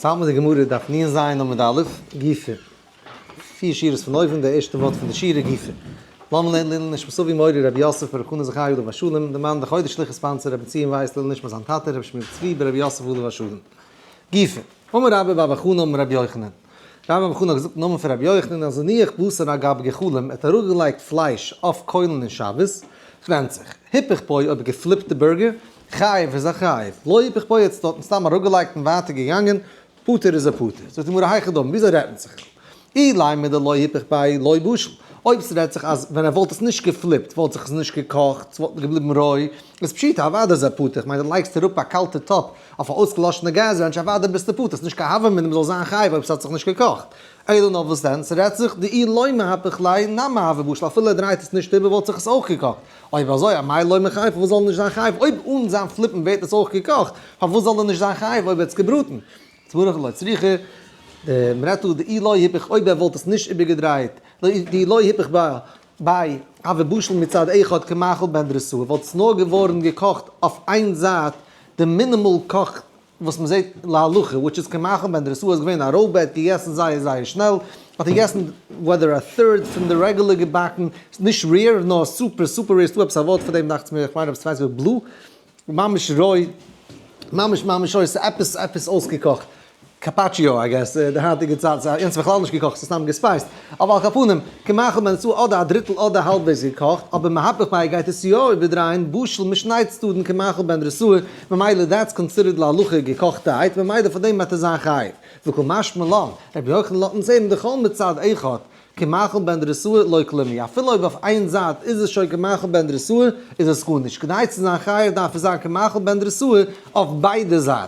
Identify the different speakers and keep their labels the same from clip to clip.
Speaker 1: צייט מיט די גמרא דף נ ז עמוד א', גופא. פיר שורות פון אויבן, די ערשטע ווארט פון די שורה, גופא. לאמיר לערנען לעילוי נשמת אבי מורי רבי יוסף בר' חנא זכרי' עליו השלום, די מאן די חודש שליחות sponsor רבי ציון ווייס לעילוי נשמת זיין טאטע רבי שמואל צבי ברבי יוסף עליו השלום. גופא. אמר רבה בר בר חנא אמר רבי יוחנן. רבה בר בר חנא האט געזאגט אין נאמען פון רבי יוחנן אז הניח בשר על גבי גחלים, ער האט אראפגעלייגט פלייש אויף קוילן אין שבת, ס'ווענדט זיך. היפך בו אויב געפליפט די burger, חייב איז א חייב, לא היפך בו האט עס דארטן סתם אראפגעלייגט און ווייטער געגאנגען, פטור איז ער פטור. זאגט די גמרא היכי דמי, וויאזוי רעדט מען זיך? אילימא דלא היפך ביה לא בשיל, אויב ס'רעדט זיך אז ווען ער וואלט עס נישט געפליפט וואלט זיך עס נישט געקאכט, ס'וואלט געבליבן רוי, איז פשיטא אוודאי איז ער פטור, כ'מיין דו לייגסט אראפ א קאלטע טאפ אויף א אויסגעלאשענע געז רענטש אוודאי ביסטו פטור, ס'נישט קיין הוה אמינא מ'זאל זיין חייב אויב ס'האט זיך נישט געקאכט. אלא נאר וואס דען, ס'רעדט זיך דאי לא מהפך ליה נמי הוה בשיל אפילו ער דרייט עס נישט איבער וואלט זיך עס אויך געקאכט, אויב אזוי אמאי לא מיחייב פארוואס זאל ער נישט זיין חייב אויב אן זיין פליפן ווערט עס אויך געקאכט פארוואס זאל ער נישט זיין חייב אויב ער האט עס געבראטן? צברך לא צריכא, די מ'רעדט דא דאי לא היפך אויב ער וואלט עס נישט איבערגעדרייט דאי לא היפך ביה הוה בשיל מצד אחד כמאכל בן דרוסאי וואלט עס נאר געווארן געקאכט אויף איין זייט די minimal קאך וואס מען זעט להלכה which is כמאכל בן דרוסאי איז געווען א רויבער האט געגעסן זייער זייער שנעל האט ער געגעסן whether א third פון די רעגולער געבאקן נישט rare נאר super super rare ס'דא עפעס א ווארט פאר דעם דאכט מיר איך מיין עפעס ווייס איך blue ממש רוי ממש ממש רוי ס'איז עפעס עפעס אויסגעקאכט carpaccio I guess די היינטיגע צייט ס'איז יענץ בכלל נישט געקאכט ס'איז סתם געספייסט אבער על כל פנים כמאכל בן דרוסאי אדער א דריטל אדער האלבוועגס געקאכט אבער מהפך ביה גייט עס יא איבערדרייען בשיל משני צדדין כמאכל בן דרוסאי ממילא that's considered להלכה געקאכטעהייט ממילא פאר דעם וועט ער זיין חייב וקא משמע לן רבי יוחנן לאזט אונז הערן דכל מצד אחד כמאכל בן דרוסאי לא כלום הוא אפילו אויב אויף איין זייט איז עס שוין כמאכל בן דרוסאי איז עס גארנישט כדי צו זיין חייב דארף עס זיין כמאכל בן דרוסאי אויף ביידע זייטן.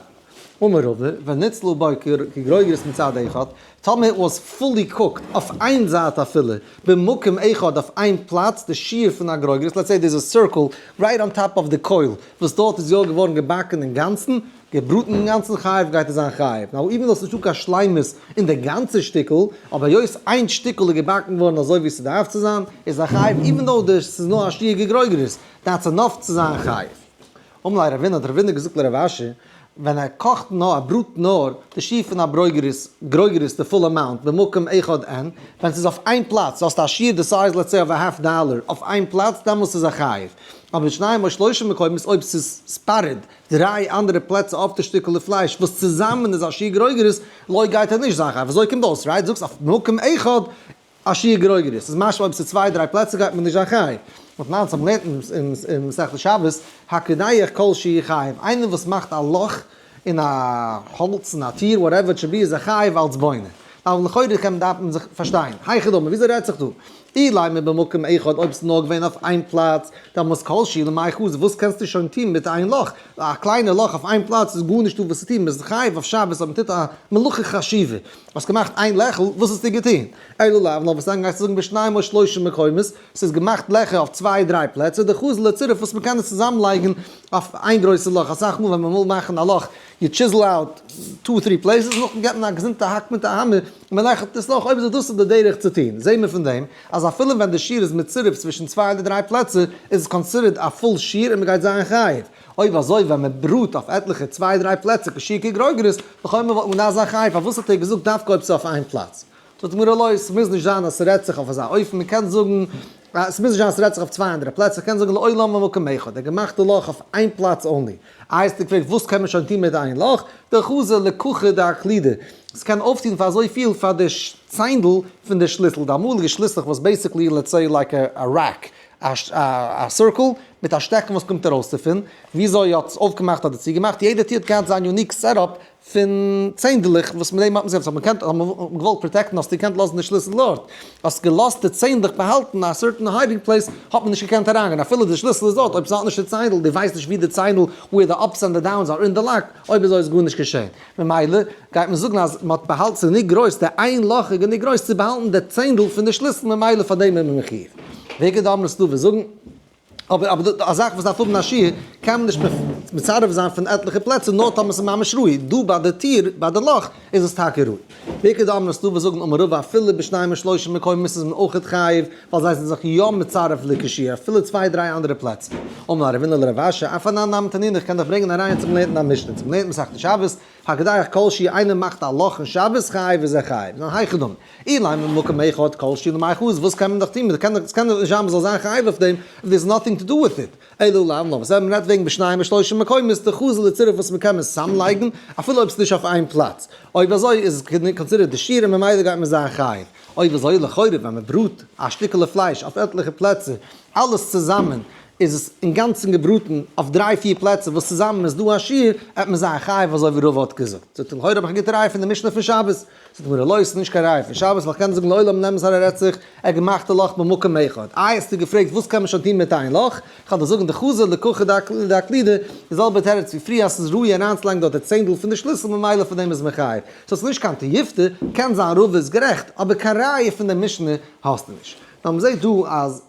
Speaker 1: אמר רבא, ונצלו בו כגרוגרת מצד אחד, טאמער it was fully cooked אויף איין זייט אפילו, במקום אחד אויף איין פלאץ, די שיעור פון א גרוגרת, let's say there's a circle right on top of the קויל, וואס דארט איז יא געווארן געבאקן אינגאנצן, געבראטן אינגאנצן חייב גייט עס זיין חייב. now even though ס'נישטא קיין שלימות אין די גאנצע שטיקל, אבער היות איין שטיקל איז געבאקן געווארן אזוי ווי ס'דארף צו זיין, איז א חייב even though די ס'איז נאר א שיעור כגרוגרת, that's enough צו זיין חייב. אמר ליה רבינא האט רבינא געזאגט לרב אשי, ווען ער קאכט נאר, ער בראט נאר, די שיעור פון א ברוגרת, גרוגרת די full amount, במקום אחד אין, ווען ס'איז אויף איין פלאץ, דו האסט א שיעור די size let's say of א half dollar, אויף איין פלאץ, דעמאלס איז ער חייב. אבער בשניים או שלושה מקומות אויב ס'איז spotted דריי אנדערע פלעצער אויף די שטיקעלע פלייש וואס צוזאמען איז א שיעור גרוגרת, לא גייט ער נישט זיין חייב. אזוי קומט אויס, right? זאגסט אויף מקום אחד א שיעור גרוגרת, ס'איז משמע אויב ס'איז צוויי דריי פלעצער גייט מען נישט זיין חייב. ותנן האט מען געלערנט אין מסכת שבת, הקודח כל שהוא חייב, איינער וואס מאכט א לאך אין א האלץ אין א טיר whatever it should be איז ער חייב אלץ בונה. אבער לכאורה קען דארף מען זיך פארשטיין, היכי דמי וויאזוי רעדט זיך דא? אילימא במקום אחד אויב ס'איז נאר געווען אויף איין פלאץ, דעמאלס כל שהוא למאי חזי וואס קענסטו שוין טון מיט איין לאך? א קליינע לאך אויף איין פלאץ איז גארנישטא וואס צו טון, מ'איז חייב אויף שבת אויב מ'טוט א מלאכה חשובה. האסט געמאכט איין לעכל, וואס האסטו געטון? אלא לאו, נאר וואס דען גייסטו זאגן בשניים או שלושה מקומות, ס'איז געמאכט לעכער אויף צוויי דריי פלעצער, דחזי לצירוף וואס מ'קען עס צוזאמלייגן אויף איין גרויסע לאך, אסאך מאל ווען מ'וויל מאכן א לאך, you chisel out two three places, נאכדעם געבט מען א געזונטע האק מיט א האמער, און מ'לעכערט דאס לאך, אויב איז דאס איז די דרך צו טון, זעהן מיר פון דעם אז אפילו ווען די שיעור איז מצורף צווישן צוויי אדער דריי פלעצער, איז עס considered א full שיעור און מ'גייט זיין חייב. אויב אזוי ווען מען בראט אויף עטליכע צוויי דריי פלעצער כשיעור כגרוגרת, לכאו' וואלט מען געדארפט זיין חייב, פארוואס האט ער געזאגט דווקא אויב ס'איז אויף איין פלאץ? זאגט די גמרא לא, ס'מוז נישט זיין אז ס'רעדט זיך אויף אזא אופן, מען קען זאגן, ס'מוז נישט זיין אז ס'רעדט זיך אויף צוויי אנדערע פלעצער, מ'קען זאגן לעולם במקום אחד, ער האט געמאכט די לאך אויף איין פלאץ only. איי האסטו געפרעגט וואס קען מען שוין טון מיט איין לאך? דחזי לקחא דאקלידא, ס'קען אויפטון פאר אזויפיל פאר די ציינדל פון די שליסל, די אמאליגע שליסלעך וואס basically let's say like a rack, א circle מיט א שטעקן וואס קומט ארויס דערפון, וויאזוי האט עס אויפגעמאכט אדער צוגעמאכט, יעדע טיר האט געהאט זיין unique setup פון צענדלעך וואס מיט דעם האט מען זיך, האט מען געקענט, האט מען געוואלט פראטעקטן האסטו געקענט לאזן די שליסל דארט, האסט געלאזט די צענדלעך באהאלטן א certain hiding place האט מען נישט געקענט אריינגיין אפילו די שליסל איז דארט, אויב ס'האט נישט די ציינדל, דו ווייסט נישט ווי די ציינדל, where the ups and the downs are אין די lock, אויב אזוי איז גארנישט געשען. ממילא גייט מען זאגן אז מ'האט באהאלטן ס'איז גענוג גרויס, די איין לאך איז גענוג גרויס צו באהאלטן די ציינדל פון די שליסל ממילא פאר דעם איז מען מחיוב. ואיכא דאמרי ס'דא וואס זאגן. אבער אבער א זאך וואס דארף האבן א שיעור קען מען נישט מצרף זיין פון עטליכע פלעצער נאר טאמער ס'איז ממש ראוי, דא ביי די טיר ביי די לאך איז עס טאקע ראוי. ואיכא דאמרי ס'דא וואס זאגן אמר רבא אפילו בשניים ושלושה מקומות איז מען אויכעט חייב ווייל זיי זענען זיך יא מצרף לכשיעור אפילו צוויי דריי אנדערע פלעצער. אמר ליה רבינא לרב אשי אף אנן נמי תנינא איך קען דיך ברענגען א ראיה צום לערנען א משנה צום לערנען מסכת שבת. הקודח כל שהוא איינער מאכט א לאך אין שבת חייב איז ער חייב, נו היכי דמי, אילימא במקום אחד כל שהוא למאי חזי, וואס קען מען דאך טון, עס קען דאך נישט זיין מ'זאל זיין חייב אויף דעם, if there's nothing to do with it, אלא לאו נאר וואס מ'רעדט וועגן בשניים ושלושה מקומות, דחזי לצירוף וואס מ'קען עס צאמלייגן, אפילו אויב ס'איז נישט אויף איין פלאץ, אויב אזוי איז עס considered די שיעור און ממילא גייט מען זיין חייב, אויב אזוי לכאורה ווען מ'בראט א שטיקעלע פלייש אויף עטליכע פלעצער אלעס צוזאמען איז עס אינגאנצן געבראטן אויף דריי פיר פלעצער וואס צוזאמען איז דא א שיעור, עט מען זיין חייב אזוי ווי רבא האט געזאגט. זאגט ער לכאורה האב איך א גוטע ראיה פון די משנה פון שבת. זאגט די גמרא לא, ס'איז נישט קיין ראיה פון שבת, ווייל כ'קען זאגן לעולם נעם עס אריין רעדט זיך, ער האט געמאכט די לאך במקום אחד. איי האסטו געפרעגט וואס קען מען שוין טון מיט איין לאך? כ'וועל דיר זאגן דחזי לכוכא דאקלידא, די זעלבע תירוץ ווי פריער אז ס'איז ראוי אריינצולייגן דארט די צענדל פון די שליסל ממילא פון דעם איז מען חייב. סאו ס'איז נישט קיין תיובתא, קען זיין רבא איז גערעכט, אבער קיין ראיה פון די משנה האסטו נישט. נאר מ'זעט דא אז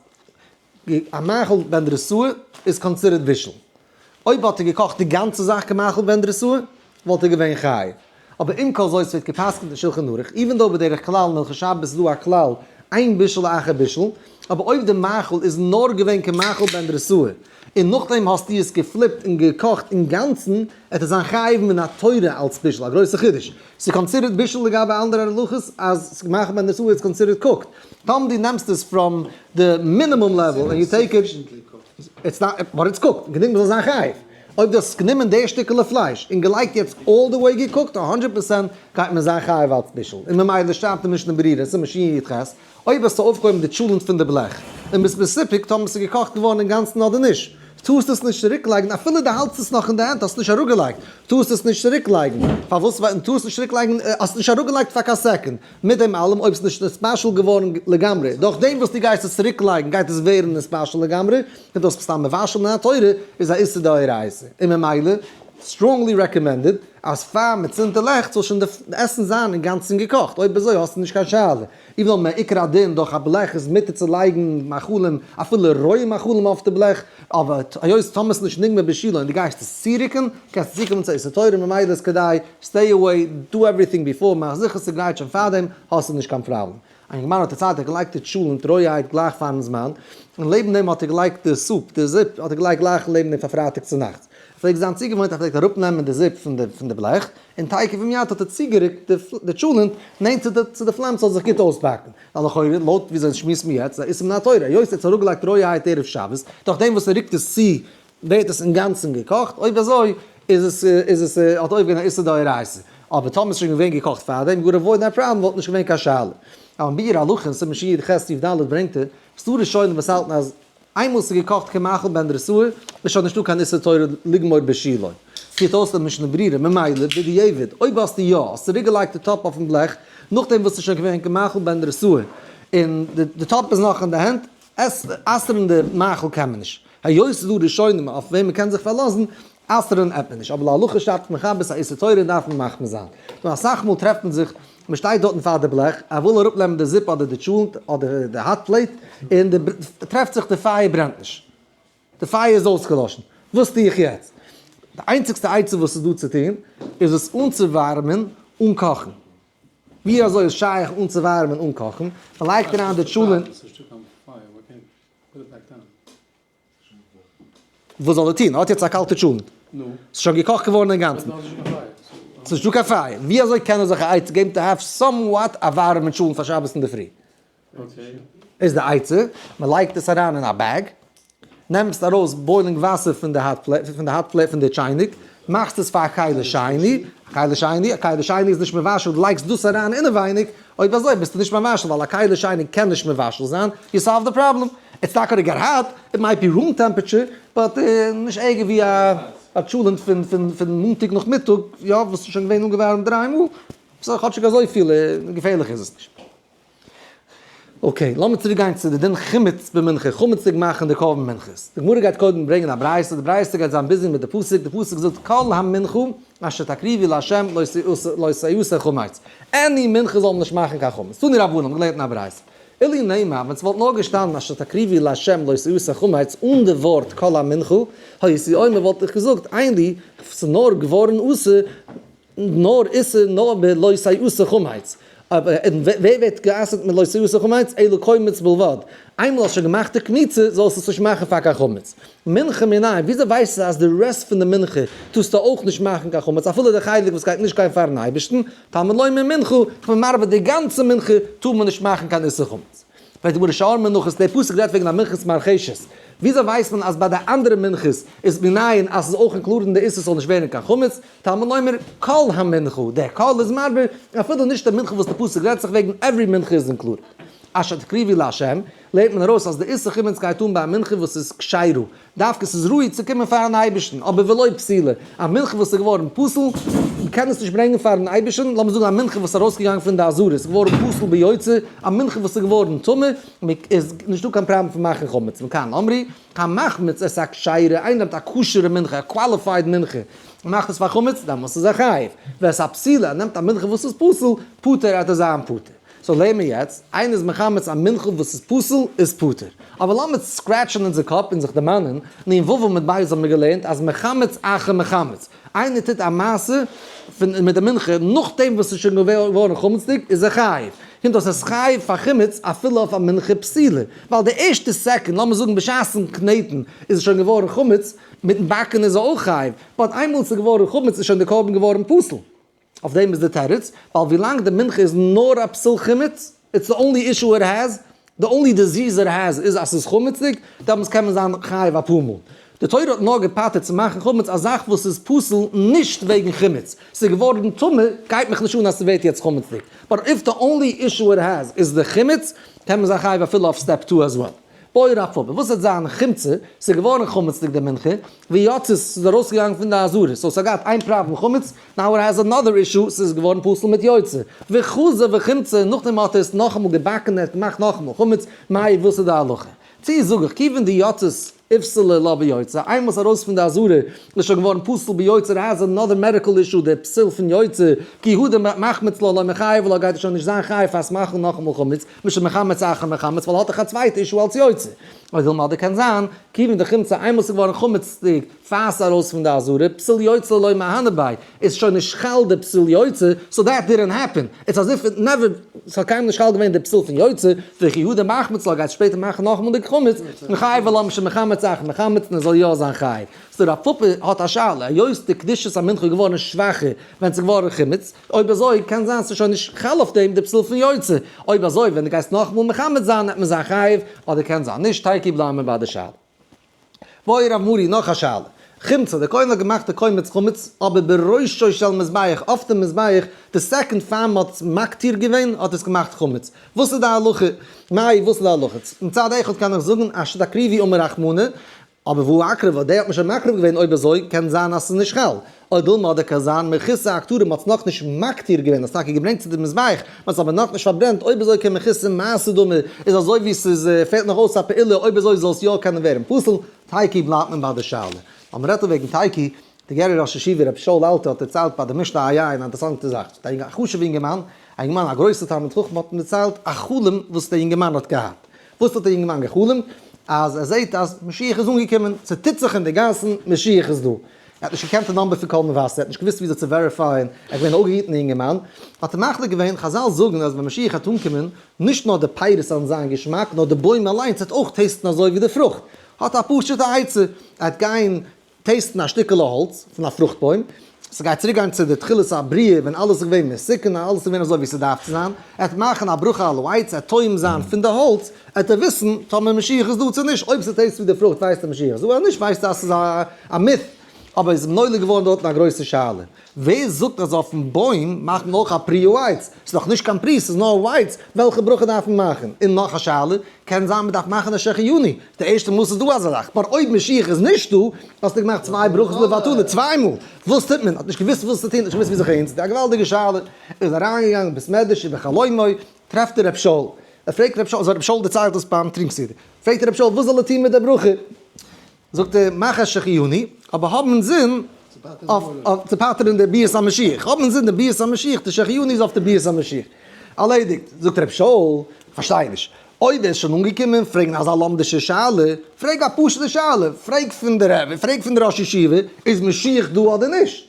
Speaker 1: א מאכל בן דרוסאי איז considered בישול. אויב האט ער געקאכט די גאנצע זאך כמאכל בן דרוסאי, וואלט ער געווען חייב. אבער עם כל זאת ווערט גע'פסק'נט אין שלחן ערוך, even though בדרך כלל אין הלכות שבת איז דא א כלל אין בישול אחר בישול, אבער אויב די מאכל איז נאר געווען כמאכל בן דרוסאי, און נאכדעם האסטו עס געפליפט און געקאכט אינגאנצן, עט עס זיין חייב מן התורה אלס בישול, א גרויסע חידוש. ס'איז considered בישול לגבי אנדערע הלכות אז מאכל בן דרוסאי איז considered cooked. טאמער דו נעמסט עס from די minimum level און you take it, it's not, but it's cooked, גענוג מ'זאל זיין חייב. אויב דו האסט גענומען די שטיקעלע פלייש און געלייגט יעצט all the way געקוקט, א 100% גייט מען זיין חייב אלס בישול. און ממילא שרייבט די משנה ברורה, סימן שי"ח, אויב האסטו אויפגעהויבן די טשולענט פון די בלעך, און ביסט מסופק טאמער ס'איז געקאכט געווארן אינגאנצן אדער נישט, טארסט עס נישט צוריקלייגן אפילו דו האלטסט עס נאך אין די הענט, האסט נישט אראפגעלייגט, טארסט עס נישט צוריקלייגן. פארוואס? ווייל טארסט נישט צוריקלייגן, האסט נישט אראפגעלייגט פאר קיין second. מיט דעם אלעם אויב ס'איז נישט נתבשל געווארן לגמרי, דורך דעם וואס דו גייסט עס צוריקלייגן גייט עס ווערן נתבשל לגמרי, און דאס סתם מבשל מן התורה איז א איסור דאורייתא, און ממילא strongly recommended אז פאר מען צינדט די לעכט זאל שוין די עסן זיין אינגאנצן געקאכט, אויב אזוי האסטו נישט קיין שאלה, even though מעיקר הדין דורך א בלעך איז מותר צו לייגן מאכלים אפילו רויע מאכלים אויף די בלעך, אבער היות טאמער ס'איז נישט נגמר בישולו און דו גייסט עס צוריקן, קענסטו צוקומען צו איסור תורה ממילא איז כדאי stay away, do everything before, מאך זיכער ס'גרייט שוין פארדעם, האסטו נישט קיין פראבלעם. א יונגערמאן האט דערציילט ער האט געלייגט די טשולענט רויעהייט גלייך פארן זמן, און לעבן דעם האט ער געלייגט די סופ, די זופ האט ער געלייגט גלייך לעבן דעם פאר פרייטאג צונאכטס. ער פלעגט זיין צוגעוואוינט ער פלעגט אראפנעמען די זופ פון די בלעך, און תיכף ומיד האט ער צוגערוקט די טשולענט נענטער צו די פלאם ס'זאל זיך גוט אויסבאקן. ווייל לכאורה לויט וויאזוי שמועסן מיר יעצט איז א איסור מן התורה, היות ער האט עס אראפגעלייגט רויעהייט ערב שבת, דורך דעם וואס ער רוקט עס צו ווערט עס אינגאנצן געקאכט, אויב אזוי איז עס איז עס האט עובר געווען א איסור דאורייתא, אבער טאמער איז שוין געווען געקאכט פארדעם, you would avoid that problem וואלט נישט געווען קיין שאלה. אבער ביאור הלכה אין סימן שי"ח סעיף ד' ברענגט ער, ס'דא ראשונים וואס האלטן אז איינמאל ס'איז געקאכט כמאכל בן דרוסאי איז שוין נישטא קיין איסור תורה לגמור בישולו. פירט אויס דער משנה ברורה, ממילא בדיעבד אויב האסטו יא האסט צוריק געלייגט די טאפ אויפן בלעך נאכדעם וואס ס'איז שוין געווען כמאכל בן דרוסאי און די טאפ איז נאך אין די הענט, עס אסר'ן די מאכל קען מען נישט, היות ס'איז דא ראשונים אויף וועם מ'קען זיך פארלאזן, אסר'ן עט מען נישט, אבער להלכה שרייבט מחבר ס'א איסור תורה דארף מען מחמיר זיין. נאר אסאך מאל טרעפט מען זיך, מ'שטייט דארטן פאר די בלעך, ער וויל אראפנעמען די זופ אדער די טשולנט אדער די hot plate, און די טרעפט זיך די פייער ברענט נישט. די פייער איז אויסגעלאשן. וואס טו איך יעצט? די איינציגסטע עצה וואס איז דא צו טון, איז עס אנצואווארעמען אן קאכן. ווי אזוי איז שייך אנצואווארעמען אן קאכן? מ'לייגט אריין די טשולענט. וואס זאל ער טון? ער האט יעצט א קאלטע טשולענט. ס'איז שוין געקאכט געווארן אינגאנצן. ס'איז נישטא קיין פייער. ווי אזוי קען ער זיך א עצה געבן to have somewhat א ווארעמע טשולענט פאר שבת אינדערפרי? איז די עצה, מ'לייגט עס אריין אין א bag, נעמסט ארויס boiling וואסער פון די hot plate, פון די hot plate פון די טשייניק, מאכסט עס פאר א כלי שני, א כלי שני, א כלי שני איז נישט מבשל, דו לייגסט דאס אריין אינעווייניג, אויב אזוי ביסטו נישט מבשל, ווייל א כלי שני קען נישט מבשל זיין, you solve the problem, it's not gonna get hot, it might be room temperature, but נישט ערגער ווי א טשולענט פון פון מאנטאג נאכמיטאג, יא, וואס איז שוין געווען אנגעווארעמט דריי מאל, סאו כאטשיג אזויפיל געפערליך איז עס נישט. okay, לאמיר צוריק גיין צו די דין חימוץ במנחה, חמצ'דיג מאכן די קרבן מנחות. די גמרא גייט קודם ברענגען א ברייתא, די ברייתא גייט זיין busy מיט די פסוק, די פסוק זאגט כל המנחה אשר תקריבו לה' לא תעשה חמץ, any מנחה זאל מען נישט מאכן קיין חמץ, תנו רבנן, האבן געלערנט אין א ברייתא. אילו נימא, ווען ס'וואלט נאר געשטאנען אשר תקריבו לה' לא תעשה חמץ אן די ווארט כל המנחה, הייתי אומר וואלט איך געזאגט, אין לי, ס'איז נאר געווארן אסור, נאר איסור נאר ב לא תעשה חמץ, אבער ווער ווערט גע'אסר'ט מיט לא תעשה חמץ אלא קומץ בלבד, איינמאל האסט שוין געמאכט די קמיצה זאלסטו עס נישט מאכן פאר קיין חמץ. מנחה מנין, וויאזוי ווייסטו אז די rest פון די מנחה טארסטו אויך נישט מאכן קיין חמץ אפילו די חלק וואס גייט נישט גיין פארן אייבערשטן, תלמוד לומר מנחה, כ'בין מרבה די גאנצע מנחה טאר מען נישט מאכן קיין איסור חמץ. פרעגט די גמרא שאר מנחות, דער פסוק רעדט וועגן א מנחת מרחשת, וויאזוי ווייסט מען אז ביי די אנדערע מנחות איז מנין אז ס'איז אויך included אין די איסור ס'זאל נישט ווערן קיין חמץ, תלמוד לומר כל המנחה, דער כל איז מרבה אפילו נישט די מנחה וואס די פסוק רעדט זיך וועגן, every מנחה איז included. אשר תקריבו לה', לערנט מען ארויס אז די איסור חימוץ גייט אן ביי א מנחה וואס איז כשרה, דווקא ס'איז ראוי צו קומען פארן אייבערשטן, אבער ולא פסולה, א מנחה וואס איז געווארן פסול, מ'קען עס נישט ברענגען פארן אייבערשטן, לאמיר זאגן א מנחה וואס איז ארויסגעגאנגען פון די עזרה איז געווארן פסול ביוצא, א מנחה וואס איז געווארן טמא, איז נישטא קיין פראבלעם פון מאכן חמץ, מכאן אמרו, המחמיץ את הכשרה, איינער נעמט א כשר'ע מנחה, א qualified מנחה, און מאכט עס פאר חמץ, דעמאלס איז ער חייב, ואת הפסולה, ער נעמט א מנחה וואס איז פסול, פטור, עט ער זיין פטור. so לערן מיר יעצט, איינער איז מחמץ א מנחה וואס איז פסול, איז פטור. אבער לאמיר scratch ן אונזער קאפ און זיך דערמאנען, נ"ו עמוד ב' האבן מיר געלערנט אז מחמץ אחר מחמץ, איינער טוט א מעשה פון מיט די מנחה נאכדעם וואס ס'איז שוין געווארן חמצ'דיג איז ער חייב. קומט אויס אז חייב פאר חימוץ אפילו אויף א מנחה פסולה, ווייל די ערשטע second, לאמיר זאגן בשעת'ן קנעטן איז עס שוין געווארן חמץ, מיטן באקן איז ער אויך חייב, but איינמאל ס'איז געווארן חמץ איז שוין די קרבן געווארן פסול. אויף דעם איז די תירוץ, ווייל ווילאנג די מנחה איז נאר א פסול חימוץ, it's the only issue it has, the only disease it has איז אז ס'איז חמצ'דיג, דעמאלטס קען מען זיין חייב אפאר מאל. די תורה האט נאר געפטר'ט צו מאכן חמץ א זאך וואס איז פסול נישט וועגן חימוץ, ס'איז געווארן טמא, גייט מיך נישט אן אז ס'ווערט יעצט חמצ'דיג, but if the only issue it has איז די חימוץ, קען מען זיין חייב אפילו אויף step two as well. בעי רב פפא, וואס וועט זיין חמצה, ס'איז געווארן חמצ'דיג די מנחה, ויצאת, ס'איז ארויסגעגאנגען פון די עזרה, so ס'האט געהאט איין פראבלעם חמץ, now it has another issue, ס'איז געווארן פסול מיט יוצא, וחזר וחמצה, נאכדעם האט ער עס נאכאמאל געבאקן, ער האט געמאכט נאכאמאל חמץ, מאי וואס איז די הלכה? צי זאג איך, כיוון דיצאת איפסלה לה ביוצא, איינמאל ס'איז ארויס פון די עזרה, איז שוין געווארן פסול ביוצא, it has another medical issue, דער פסול פון יוצא, כי הא דמחמיץ לה לא מיחייב לה גייט ער שוין נישט זיין חייב פאר'ס מאכן נאכאמאל חמץ, משום מחמץ אחר מחמץ, ווייל האט דאך א צווייטע issue אלס יוצא. או דילמא אדער קען זיין, כיוון דחמצה איינמאל ס'איז געווארן חמצ'דיג פאר ס'איז ארויס פון די עזרה, פסול יוצא לא מהנה ביה, איז שוין נישט חל די פסול יוצא, so that didn't happen, it's as if it never, ס'האט קיינמאל נישט חל געווען די פסול פון יוצא, וכי הא דמחמיץ לה גייט שפעטער מאכן נאכאמאל די חמץ, מיחייב לה משום מחמץ אחר מחמץ און ער זאל יא זיין חייב. so רב פפא האט א שאלה, היות די קדושת המנחה איז געווארן שוואכער ווען ס'איז געווארן חימוץ, אויב אזוי קען זיין ס'איז שוין נישט חל אויף דעם די פסול פון יוצא, אויב אזוי ווען דו גייסט נאכאמאל מחמץ זיין וועט מען זיין חייב, אדער קען זיין נישט, תיקו בלייבן מיר ביי די שאלה. בעי רב מרי נאך א שאלה. חמצה, דער כהן האט געמאכט די קומץ חמץ, אבער בראשו של מזבח, אויף דעם מזבח, די second פאר מ'האט עס מקטיר געווען, האט עס געמאכט חמץ. וואס איז די הלכה? מאי, וואס איז די הלכה? מצד אחד קען איך זאגן אשר תקריבו אמר רחמנא, אבער והא אקרבה, די האט מען שוין מקריב געווען אויב אזוי קען זיין אז ס'איז נישט חל. או דילמא אדער קען זיין מחוסר הקטרה מ'האט עס נאכנישט מקטיר געווען, עס טאקע געברענגט צו די מזבח, מ'האט עס אבער נאכנישט פארברענט, אויב אזוי קען מחוסר מעשה דמי, איז אזוי ווי ס'איז פעלט נאך אויס א פעולה אויב אזוי זאל עס יא קענען ווערן פסול, תיקו בלייבט מען ביי די שאלה. אז מ'רעדט דא וועגן תיקו, די גערער ראש ישיבה רבי שאול אלתר האט דערציילט ביי די משתה היין א אינטערעסאנטע זאך, א חשוב'ע אינגערמאן, א אינגערמאן א גרויסער תלמיד חכם האט אים דערציילט א חלום וואס דער אינגערמאן האט געהאט, וואס האט דער יונגערמאן גע'חלומ'ט? אז ער זעט אז משיח איז אנגעקומען, ס'טוט זיך אין די גאסן, משיח איז דא. ער האט נישט געקענט די number פון קול מבשר, ער האט נישט געוואוסט וויאזוי צו verify ען, ער איז געווען א אפגעהיטענער יונגערמאן, האט ער מחליט געווען, חזל זאגן אז ווען משיח וועט אנקומען, נישט נאר די פירות וועלן זיין געשמאק, נאר די בוים אליינס וועט אויך taste ן אזוי ווי די פרוכט. האט א פשוט'ע עצה, ער וועט גיין taste ן א שטיקעלע האלץ פון א פרוכט בוים, ס'גייט צוריק גיין צו די תחילת הבריאה ווען אלעס איז געווען מתוקן און אלעס איז געווען אזוי ווי ס'דארף צו זיין, ער וועט מאכן א ברכה על העץ, ער וועט טועם זיין פון די האלץ, וועט ער וויסן טאמער משיח איז דא צו נישט, אויב ס' taste ווי די פרוכט ווייסט ער משיח איז דא, אויב נישט ווייסט ער אז ס'איז א myth. אבער איז אים נולד געווארן דארטן א גרויסע שאלה, ווער זאגט אז אויפן בוים מאכט מען אויך א פרי העץ? ס'איז דאך נישט קיין פרי, ס'איז נאר העץ, וועלכע ברכה דארף מען מאכן? און נאך א שאלה, קען זיין מ'דארף מאכן א שהחיינו, די ערשטע מאל ס'איז דא אזא זאך, but אויב משיח איז נישט דא, האסטו געמאכט צוויי ברכות לבטלה, צוויי מאל, וואס טוט מען? האט נישט געוואוסט וואס צו טון, נישט געוואוסט ווי זיך אהין, א געוואלדיגע שאלה, איז אריינגעגאנגען אין בית מדרש ובחלומו, טרעפט ער ר' שאול, ער פרעגט ר' שאול, אזוי ר' שאול דערציילט דאס ביים טרינק סעודה, פרעגט ער ר' שאול וואס זאל ער טון מיט די ברכה? זאגט ער, מאך א שהחיינו, אבער האב אינזין אויף צו פטר'ן די ביאת המשיח, האב אינזין די ביאת המשיח, די שהחיינו איז אויף די ביאת המשיח. ארלעדיגט. זאגט ר' שאול, כ'פארשטיי נישט, אויב ער איז שוין אנגעקומען פרעגן אזא לומדישע שאלה, פרעג א פשוט'ע שאלה, פרעג פון די רבי, פרעג פון די ראש ישיבה, איז משיח דא אדער נישט?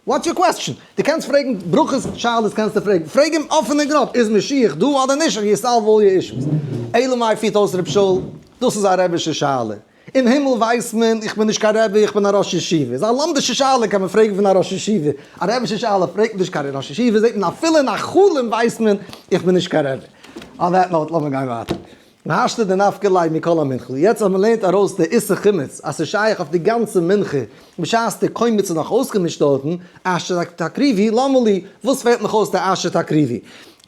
Speaker 1: what's your question? דו קענסט פרעגן ברכות שאלות קענסטו פרעגן, פרעג אים אפען און גראב, איז משיח דא אדער נישט און you solve all your issues. אלא מאי פירט אויס ר' שאול, דאס איז א רבי'שע שאלה. אין הימל ווייסט מען, איך בין נישט קיין רבי, איך בין א ראש ישיבה. איז א לומדישע שאלה קען מען פרעגן פון א ראש ישיבה. א רבי'שע שאלה פרעגט מען נישט קיין ראש ישיבה, זעט מען אפילו אין א חלום ווייסט מען, איך בין נישט קיין רבי. On that note, לאמיר גיין ווייטער. והשתא דנפקא ליה מכל המנחה. יעצט אז מ'לערנט ארויס די איסור חימוץ, אז ס'איז שייך אויף די גאנצע מנחה, בשעת די קומץ איז נאך אויסגעמישט דארטן, אשר תקריבי, למה לי, וואס פעלט נאך אויס די אשר תקריבי?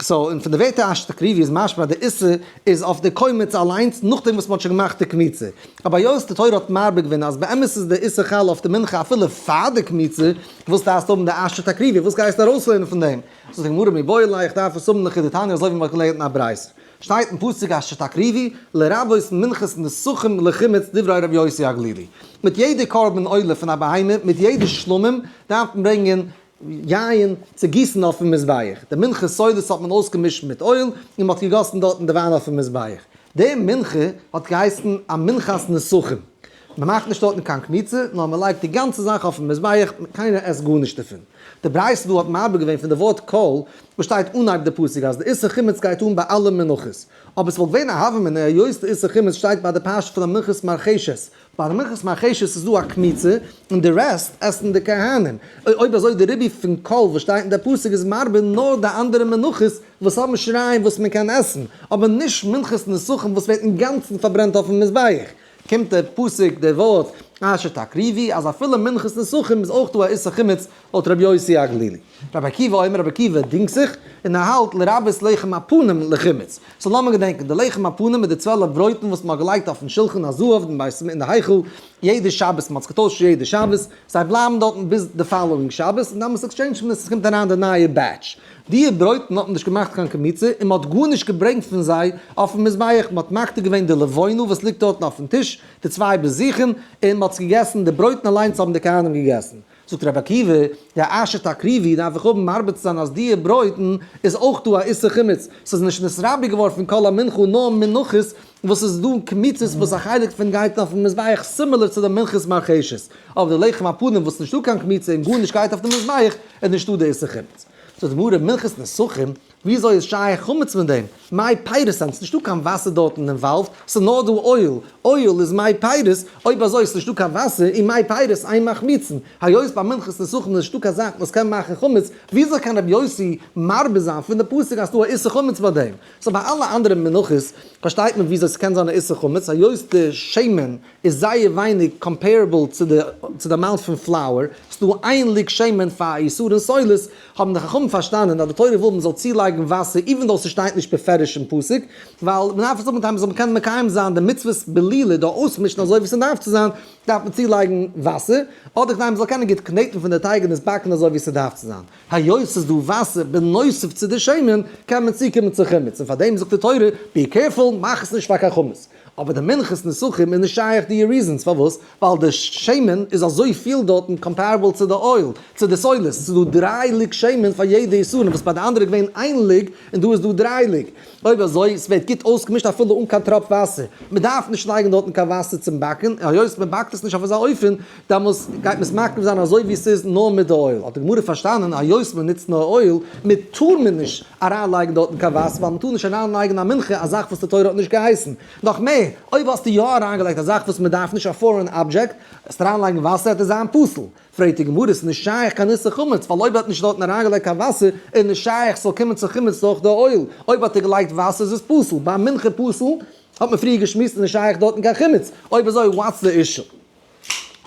Speaker 1: so, און פון די ווערטער אשר תקריבי איז משמע אז די איסור איז אויף די קומץ אליינס נאכדעם וואס מ'האט שוין געמאכט די קמיצה. אבער היות די תורה האט מרבה געווען אז באמת איז די איסור חל אויף די מנחה אפילו פאר די קמיצה, וואס דארפסטו האבן די אשר תקריבי? וואס גייסטו ארויסלערנען פון דעם? זאגט די גמרא מיבעי ליה איך דארף עס האבן לכדתניא אזוי ווי מ'האט געלערנט אין א ברייתא. שטייט אין פסוק אשר תקריבי, לרבות מנחת נסכים לחימוץ דברי רבי יוסי הגלילי. מיט יעדע קרבן עולה פון א בהמה, מיט יעדע שלמים, דארף מען ברענגען יין צו גיסן אויפן מזבח. די מנחת סולת האט מען אויסגעמישט מיט אויל, און מען האט געגאסן דארטן די וויין אויפן מזבח. די מנחה האט געהייסן א מנחת נסכים. מען מאכט נישט דארטן קיין קמיצה, נאר מען לייגט די גאנצע זאך אויפן מזבח, קיינער עסט גארנישט דערפון. די ברייתא דא האט מרבה געווען פון די ווארט כל וואס שטייט אנהייב די פסוק אז די איסור חימוץ גייט אן ביי אלע מנחות. אבער עס וואלט געווען א הוה אמינא היות די איסור חימוץ שטייט ביי די פרשה פון די מנחת מרחשת. ביי די מנחת מרחשת איז דא א קמיצה און די רעסט עסן די כהנים. אויב אזוי די ריבוי פון כל וואס שטייט אין די פסוק איז מרבה נאר די אנדערע מנחות וואס האבן שיריים וואס מען קען עסן, אבער נישט מנחת נסכים וואס ווערט אינגאנצן פארברענט אויפן מזבח. קומט דער פסוק דער ווארט אשר תקריבי אז אפילו מנחת נסכים איז אויך דא א איסור חימוץ לויט רבי יוסי הגלילי. רבי עקיבא אומר רבי עקיבא דינגט זיך און ער האלט לרבות לחם הפנים לחימוץ. so לאמיר געדענקען די לחם הפנים מיט די 12 ברויטן וואס מען האט געלייגט אויפן שלחן הזהב אין בית אין די היכל יעדע שבת מען האט עס געטוישט יעדע שבת זיי בלייבן דארטן ביז די following שבת און דאן עקסטשעינדזשט מען עס עס קומט אריין די נייע batch. די ברויטן האט מען נישט געמאכט קיין קמיצה און מען האט גארנישט געברענגט פון זיי אויפן מזבח, מען האט מקטיר געווען די לבונה וואס ליגט דארטן אויפן טיש, די צוויי בזיכין, און מען האט עס געגעסן, די ברויטן אליינס האבן די כהנים געגעסן. זאגט רבי עקיבא, די אשר תקריבי דארף איך האבן מרבה צו זיין אז די ברויטן איז אויך דא א איסור חימוץ, ס'איז נישט נתרבה געווארן פון כל המנחה נאר מנחות וואס איז דא קמיצות וואס א חלק פון גייט אויפן מזבח similar צו די מנחת מרחשת, אבער די לחם הפנים וואס נישטא קיין קמיצה און גארנישט גייט אויף די מזבח איז נישטא די איסור חימוץ. זאגט די גמרא מנחת נסכים, וויאזוי איז שייך חמץ מיט דעם? מי פירות אין, ס'נישטא קיין וואסער דארטן involved, ס'איז נאר דא אויל, אויל איז מי פירות, אויב אזוי איז נישטא קיין וואסער, און מי פירות אין מחמיצין, היות ביי מנחת נסכים איז נישטא קיין זאך וואס קען מאכן חמץ, וויאזוי קען רבי יוסי מרבה זיין פון די פסוק אז ס'דא א איסור חמץ ביי דעם? so ביי אלע אנדערע מנחות פארשטייט מען וויאזוי ס'קען זיין א איסור חמץ, היות די שמן איז זייער ווייניג comparable צו די צו די amount פון flour, ס'דא איין לוג שמן פאר א עישור און סולת, האבן די חכמים פארשטאנען אז די תורה וויל מ'זאל צולייגן וואסער even though ס'שטייט נישט בפירוש אין פסוק, ווייל מ'דארף עס האבן כדי מ'זאל קענען מקיים זיין די מצוות בלילה די אויסמישן אזוי ווי ס'דארף צו זיין, דארף מען צולייגן וואסער, אדער כדי מ'זאל קענען גוט קנעטן פון די טייג און עס באקן אזוי ווי ס'דארף צו זיין. היות ס'איז דא וואסער בנוסף צו די שמן, קען מען צוקומען צו חמץ, און פארדעם זאגט די תורה, be careful, מאך עס נישט פאר קיין חמץ. אבער די מנחת נסכים איז נישט שייך די reasons פארוואס, ווייל די שמן איז אזוי פיל דארטן comparable צו די אויל, צו די סולת, ס'איז דא דריי לוג שמן פאר יעדע עישורין, וואס ביי די אנדערע איז געווען איין לוג און דא איז דא דריי לוג. אויב אזוי, ס'ווערט גוט אויסגעמישט אפילו אן קיין טראפ וואסער. מ'דארף נישט לייגן דארטן קיין וואסער צום באקן, און היות מ'באקט עס נישט אויף אזא אופן, דעמאלס גייט מען עס מקריב זיין אזוי ווי ס'איז נאר מיט די אויל. האט די גמרא פארשטאנען, היות מ'נוצט נאר אויל, מ'טאר מען נישט אריינלייגן דארטן קיין וואסער, ווייל מ'טאר נישט אריינלייגן א מנחה א זאך וואס די תורה האט נישט געהייסן. נאך מער, אויב האסטו יא אריינגעלייגט א זאך וואס מ'דארף נישט, א foreign object, וועסטו אריינלייגן וואסער וועט עס זיין פסול. פרעגט די גמרא, ס'איז נישט שייך קיין איסור חמץ, ווייל אויב ער האט נישט דארטן אריינגעלייגט קיין וואסער, איז נישט שייך ס'זאל קומען צו חמץ דורך די אויל, אויב האט ער געלייגט וואסער איז עס פסול, ביי מנחה פסול, האט מען פריער געשמועסט איז נישט שייך דארטן קיין חמץ, אויב אזוי what's the issue?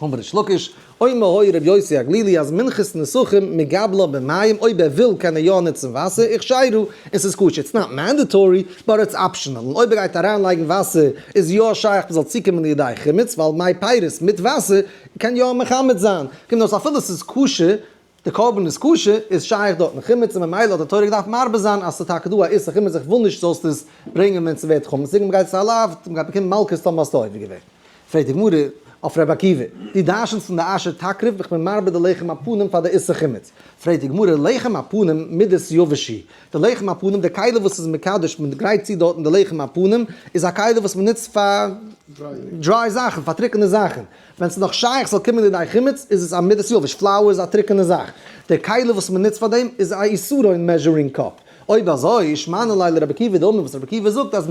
Speaker 1: אמר ריש לקיש, אומר היה רבי יוסי הגלילי אז מנחת נסכים מגבלה במים, אויב ער וויל קען ער יא נוצן וואסער, וכשרה, און ס'איז כשר, it's not mandatory, but it's optional, און אויב ער גייט אריינלייגן וואסער איז יא שייך מ'זאל צוקומען לידי חימוץ, ווייל מי פירות מיט וואסער קען יא מחמץ זיין, קומט אויס אפילו ס'איז כשר, די קרבן איז כשר, איז שייך דארטן חימוץ און ממילא האט די תורה געדארפט מרבה זיין אז ס'איז טאקע דא א איסור חימוץ איך וויל נישט זאלסט עס ברענגען ווען ס'ווערט חמץ, מ'גייט עס א לאו, מ'גייט באקומען מלקות טאמער האסטו עובר געווען. פרעגט די גמרא אויף רבי עקיבא, דו דרש'נסט פון די אשר תקריב, איך בין מרבה די לחם הפנים פאר די איסור חימוץ. פרעגט די גמרא, לחם הפנים מידת יבש היא, די לחם הפנים, די כלי וואס איז מקדש, מען גרייט צו דארטן די לחם הפנים, איז א כלי וואס מען נוצט פאר dry זאכן, פאר טרוקענע זאכן. ווען ס'איז נאך שייך ס'זאל קומען לידי חימוץ, איז עס א מידת יבש, flour איז א טרוקענע זאך. די כלי וואס מען נוצט פאר דעם איז א עישורון measuring cup. אויב אזוי, שמע מינה לרבי עקיבא דאמר וואס רבי עקיבא זאגט אז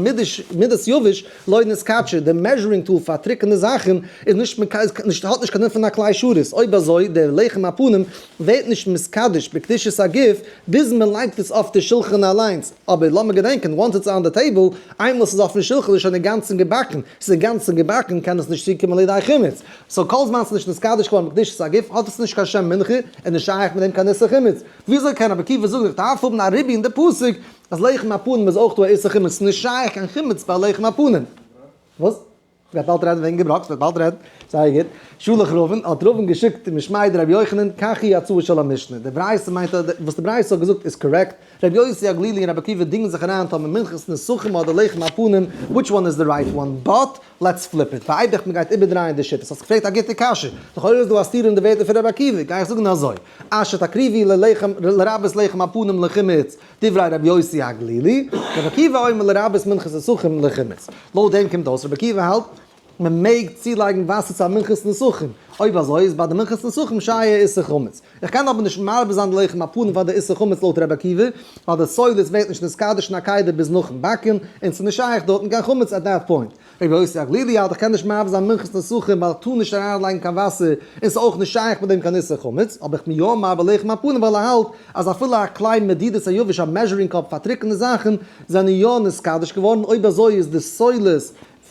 Speaker 1: מידת יבש לא נתקדשה, די measuring tool פאר טרוקענע זאכן איז נישט נישט האט נישט קיין דין פון א כלי שרת, אויב אזוי דער לחם הפנים ווערט נישט מתקדש בקדושת הגוף ביז מען לייגט עס אויף די שולחן אליינס, אבער לאמיר געדענקען once it's on the table, איינמאל ס'איז אויפן שולחן איז שוין אינגאנצן געבאקן, ס'איז אינגאנצן געבאקן קען עס נישט צוקומען לידי חימוץ, so כל זמן ס'איז נישט נתקדש געווארן בקדושת הגוף האט עס נישט קיין שם מנחה און נישט שייך מיט דעם קיין איסור חימוץ. וויאזוי קען רבי עקיבא זאגן איך דארף האבן א ריבוי אין די פסוק אז לחם הפנים איז אויך דא א איסור חימוץ, ס'נישט שייך קיין חימוץ ביי לחם הפנים. וואס? מ'גייט באלד רעדן וועגן געבראקטס, מ'וועט באלד רעדן. זייער גוט. שלח רבין, האט רבין געשיקט משמיה דרבי יוחנן, כך היא הצעה של המשנה. די ברייתא מיינט אז וואס די ברייתא האט געזאגט איז קארעקט. רבי יוסי הגלילי און רבי עקיבא דינגען זיך אריין טאמער מנחת נסכים אדער לחם הפנים, which one is the right one, but let's flip it, פאר איידער מ'גייט איבערדרייען די שיטות, האסט געפרעגט א גוטע קשיא, לכאורה איז דא א סתירה אין די ווערטער פון רבי עקיבא, גיי איך זאגן אזוי, אשר תקריבי ללחם לרבות לחם הפנים לחימוץ, דברי רבי יוסי הגלילי, רבי עקיבא אומר לרבות מנחת נסכים לחימוץ. לויט דעם קומט אויס רבי עקיבא האלט מען מעג צולייגן וואסער צו א מנחת נסכים, אויב אזוי איז ביי די מנחת נסכים שייך איסור חמץ. איך קען אבער נישט מרבה זיין די לחם הפנים פאר די איסור חמץ לויט רבי עקיבא, ווייל די סולת ווערט נישט נתקדש אין א כלי ביז נאכן באקן, און ס'איז נישט שייך דארטן קיין חמץ at that point. רבי יוסי הגלילי האלט איך קען נישט מרבה זיין מנחת נסכים ווייל איך טאר נישט אריינלייגן קיין וואסער און ס'איז אויך נישט שייך מיט דעם קיין איסור חמץ, אבער איך בין יא מרבה לחם הפנים ווייל ער האלט אז אפילו א כלי מדידת היבש א measuring cup פאר טרוקענע זאכן זענען יא נתקדש געווארן אויב אזוי איז די סולת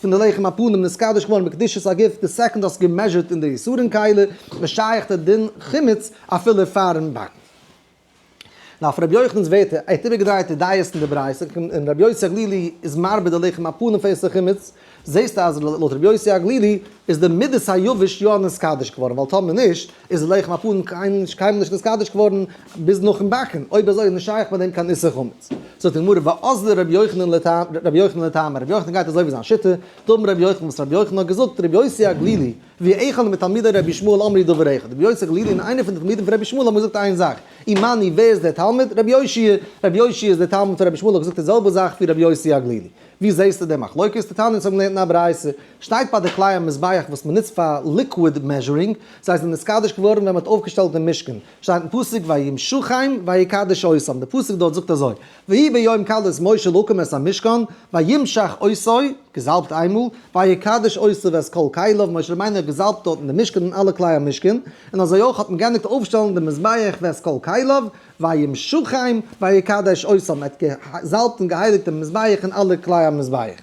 Speaker 1: פון די לחם הפנים נתקדש געווארן בקדושת הגוף די second האסט גע measure ט אין די עישורין כלי ושייך די דין חימוץ אפילו פארן באקן. נאר אויף רבי יוחנן'ס ווערטער, ער האט איבערגעדרייט די דעות אין די ברייתא, און רבי יוסי הגלילי איז מרבה די לחם הפנים פאר איסור חימוץ, זעסטו אז לויט רבי יוסי הגלילי איז די מידת היבש יא נתקדש געווארן, ווייל טאמער נישט איז די לחם הפנים קיינמאל נישט נתקדש געווארן ביז נאכן באקן, אויב אזוי איז נישט שייך ביי דעם קיין איסור חמץ. זאגט די גמרא ואזדא רבי יוחנן לטעמיה, רבי יוחנן גייט אזוי ווי זיין שיטה, דאמר רבי יוחנן וואס רבי יוחנן האט געזאגט, רבי יוסי הגלילי, ואחד מתלמידי רבי ישמעאל אמרו דבר אחד, רבי יוסי הגלילי און איינער פון די תלמידים פון רבי ישמעאל האבן געזאגט איין זאך, ומני ווער איז דער תלמיד? רבי יאשיה, רבי יאשיה איז דער תלמיד פון רבי ישמעאל האט געזאגט די זעלבע זאך ווי רבי יוסי הגלילי. ווי זעסטו די מחלוקת? דתניא אונז האבן געלערנט אין א ברייתא, שטייט ביי די כלי המזבח וואס מען נוצט פאר liquid measuring, זיי זענען נתקדש געווארן ווען מען האט אויפגעשטעלט דעם משכן, שטייט אין פסוק וימשחם ויקדש אותם, די פסוק דארט זאגט אזוי, ויהי ביום כלות משה להקים את המשכן, וימשח אותו, געזאלבט איינמאל, ויקדש אותו ואת כל כליו, משה רבינו האט געזאלבט דארט אין די משכן און אלע כלי המשכן, און אזוי אויך האט מען גענדיגט אויפשטעלן דעם מזבח ואת כל כליו, וימשחם ויקדש אותם, מען האט געזאלבט און געהייליגט דעם מזבח און אלע כלי המזבח.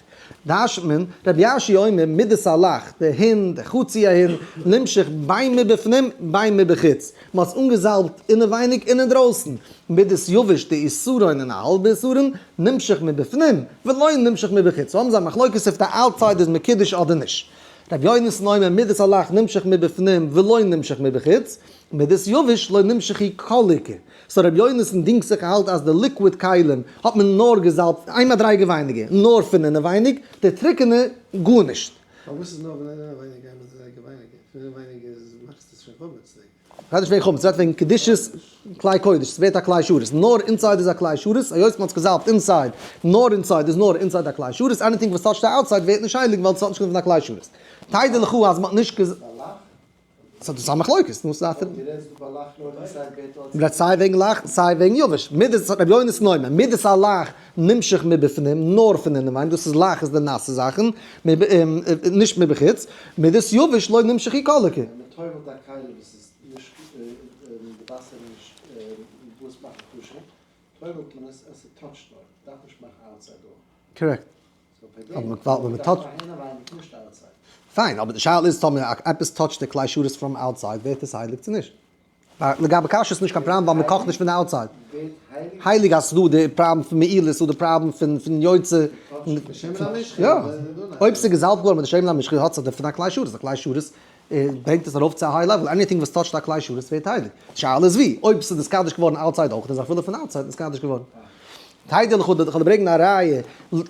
Speaker 1: דרש'נט מען, רבי יאשיה אומר, מידת הלח, די הין, די חצי ההין, נמשח בין מבפנים בין מבחוץ, מען האט עס אנגעזאלבט אינעווייניג און אינדרויסן, מידת יבש, די עשרון און א האלבע עשרון, נמשח מבפנים, ולא נמשח מבחוץ, so האבן זיי א מחלוקת אויף די outside איז מקודש אדער נישט. רבי יונתן אומר, מידת הלח נמשח מבפנים ולא נמשח מבחוץ, מידת יבש לא נמשחו כל עיקר. so רבי יונתן דינגט זיך און האלט אז די liquid כלים האט מען נאר געזאלבט איין מדריגה ווייניגער, נאר פון אינעווייניג, די טרוקענע גארנישט.
Speaker 2: פארוואס איז נאר פון אינעווייניג איין מדריגה ווייניגער? פון אינעווייניג איז מאכסטו עס שוין חמצ'דיג.
Speaker 1: רעדט נישט וועגן חמץ, רעדט וועגן קדושת כלי קודש, ס'ווערט א כלי שרת, נאר inside איז א כלי שרת, היות מ'האט עס געזאלבט inside, נאר inside איז נאר inside א כלי שרת, anything וואס touch ט די outside ווערט נישט הייליג ווייל ס'האט נישט קיין דין פון א כלי שרת. תדע לך אז מ'האט נישט געז. ס'איז דאס א מחלוקת, נו ס'איז א.
Speaker 2: דו רעדסט דא ביי לח נאר inside ווערט outside.
Speaker 1: מ'רעדט סיי וועגן לח סיי וועגן יבש, מידת רבי יונתן אומר, מידת הלח נמשח מבפנים, נאר פון אינעווייניג, דאס איז לח איז די נאסע זאכן, נישט מבחוץ, מידת יבש לא נמשחו כל עיקר.
Speaker 2: ווען מ'טובל'ט א כלי וואס איז נישט די וואסער איז נישט וואס מאכט כשר, טובל'ט מען עס אז ס' touch ט נאר, מ'דארף נישט מאכן outside אויך.
Speaker 1: קארעקט. אבער ווען מ'טאטשט. פיין, אבער די שאלה איז טאמער עפעס touch ט די כלי שרת from outside ווערט עס הייליג צו נישט? לגבי כשרות איז נישט קיין פראבלעם ווייל מ'קאכט נישט פון די outside. הייליג אז ס'דא די פראבלעם פון מעילה, ס'דא די פראבלעם פון יוצא. יא. אויב ס'איז געזאלבט געווארן מיט די שמן המשחה האט זיך די פון א כלי שרת, א כלי שרת ברענגט עס ארויף צו א high level, anything וואס touch ט א כלי שרת ווערט הייליג. די שאלה איז ווי, אויב ס'איז נתקדש געווארן outside אויך, איז אפילו פון outside נתקדש געווארן. תדע לך, איך וועל ברענגען א ראיה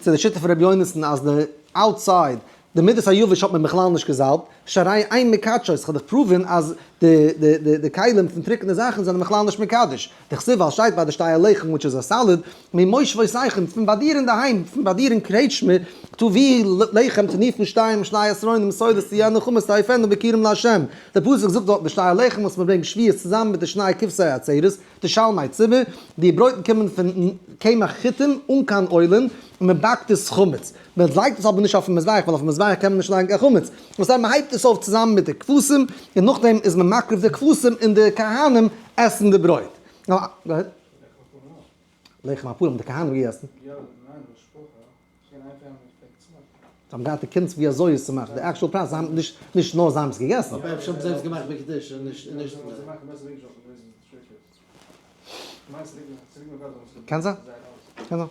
Speaker 1: צו די שיטה פון רבי יונתן אז די outside. די מידת היבש האט מען בכלל נישט געזאלבט, שהרי אין מקדשות, כ'וועל דיך prove ן אז די די די די כלים פון טרוקענע זאכן זענען בכלל נישט מקדש, דכתיב ווייל שטייט ביי די שתי הלחם which איז א solid, ממושבותיכם, פון ביי דיר אינדערהיים, פון ביי דיר אין קרעטשמע, תביאו לחם תנופים שתיים ושני עשרונים סולת תהיינה חמץ תאפינה ביכורים לה', די פסוק זאגט דארט די שתי הלחם וואס מען ברענגט שבועות צוזאמען מיט די שני כבשי עצרת, די שלמי ציבור, די ברויטן קומען פון קמח חיטים אן קיין אוילן, און מען באקט עס חמץ. מען לייגט עס אבער נישט אויפן מזבח, ווייל אויפן מזבח קען מען נישט לייגן קיין חמץ. וואס הייסט מען הייבט עס אויף צוזאמען מיט די כבשים, און נאכדעם איז מען מקריב די כבשים און די כהנים עסן די ברויט. לחם הפנים האבן די כהנים געגעסן. זיי האבן געהאט די קונץ ווי אזוי עס צו מאכן, די actual process, זיי האבן נישט, נישט נאר זיי האבן עס געגעסן.
Speaker 2: אבער אפשר האבן זיי עס געמאכט בקדושה און נישט נישט.
Speaker 1: קען זיין. קען זיין.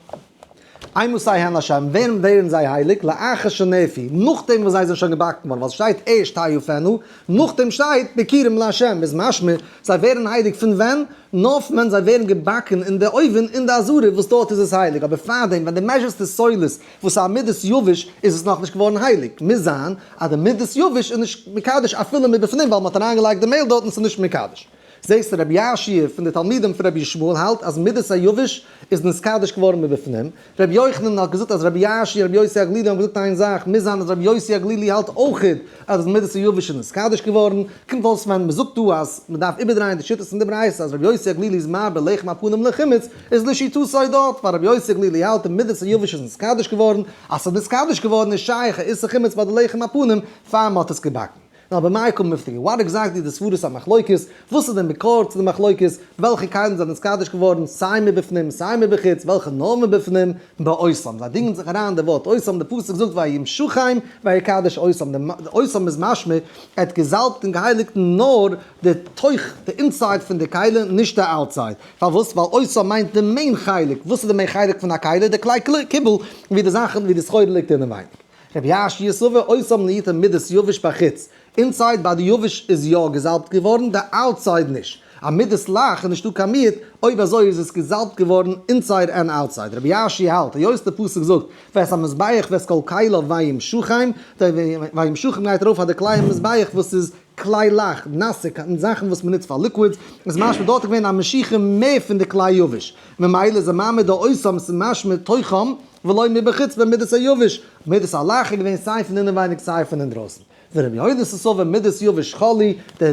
Speaker 1: אימתי הן להשם, ווען ווערן זיי הייליג? לאחר שנאפו, נאכדעם וואס זיי זענען שוין געבאקן געווארן, ווייל ס'שטייט ערשט תאפינה, נאכדעם שטייט ביכורים להשם, איז משמע זיי ווערן הייליג פון ווען? נאר פון ווען זיי ווערן געבאקן אין די אויוון אין די עזרה וואס דארט איז עס הייליג, אבער פארדעם ווען דו measure סט די סולת וואס איז א מידת יבש איז עס נאכנישט געווארן הייליג, מוז זיין אז די מידת יבש איז נישט מקדש אפילו מבפנים ווייל מען האט אריינגעלייגט די מעהל דארט און ס'איז נישט מקדש. זעסט רבי יאשיה פון די תלמידים פון רבי ישמעאל האלט אז מידת היבש איז נתקדש געווארן מבפנים, רבי יוחנן האט געזאגט אז רבי יאשיה און רבי יוסי הגלילי האבן געזאגט איין זאך, מוז זיין אז רבי יוסי הגלילי האלט אויכעט אז מידת היבש איז נתקדש געווארן, קומט אויס ווען מ'זאגט דא אז מ'דארף איבערדרייען די שיטות אין די ברייתא אז רבי יוסי הגלילי איז מרבה לחם הפנים לחימוץ, איז לשיטתו דארט, ווייל רבי יוסי הגלילי האלט אז מידת היבש איז נתקדש געווארן, אז ס'איז נתקדש געווארן איז שייך א איסור חימוץ ביי די לחם הפנים פאר מ'האט עס געבאקן. נאר במאי קא מיפלגי? What exactly די סברות המחלוקת? וואס איז די מקור צו די מחלוקת? וועלכע כלים זענען נתקדש געווארן סיי מבפנים סיי מבחוץ? וועלכע נאר מבפנים? באותם. זיי דינגען זיך אריין די ווארט אותם, די פסוק זאגט וימשחם ויקדש אותם, די אותם איז משמע ער האט געזאלבט און געהייליגט נאר די תוך, די inside פון די כלי, נישט די outside. פארוואס? ווייל אותם מיינט די main חלק. וואס איז די main חלק פון א כלי? די כלי קיבול, ווי די זאכן, ווי די סחורה ליגט אינעווייניג. רבי יאשיה סבר אותם למעוטי מידת יבש בחוץ, inside ביי די יבש איז יא געזאלבט געווארן, די outside נישט. א מידת לח איז נישטא קיין מיעוט, אויב אזוי איז עס געזאלבט געווארן inside and outside. רבי יאשיה האלט, היות די פסוק זאגט ואת המזבח ואת כל כליו וימשחם, די וימשחם גייט ארויף אויף די כלי המזבח וואס איז כלי לח, נאסע זאכן וואס מ'נוצט פאר liquids, איז משמע דארט איז געווען א משיכה מער פון די כלי יבש, ממילא איז א מעמד די אותם ס'משמע תוכם, ולא מבחוץ במידת היבש, מידת הלח איז געווען סיי פון אינעווייניג סיי פון אינדרויסן. ורבי יהודה סבר מידת יבש חלי, די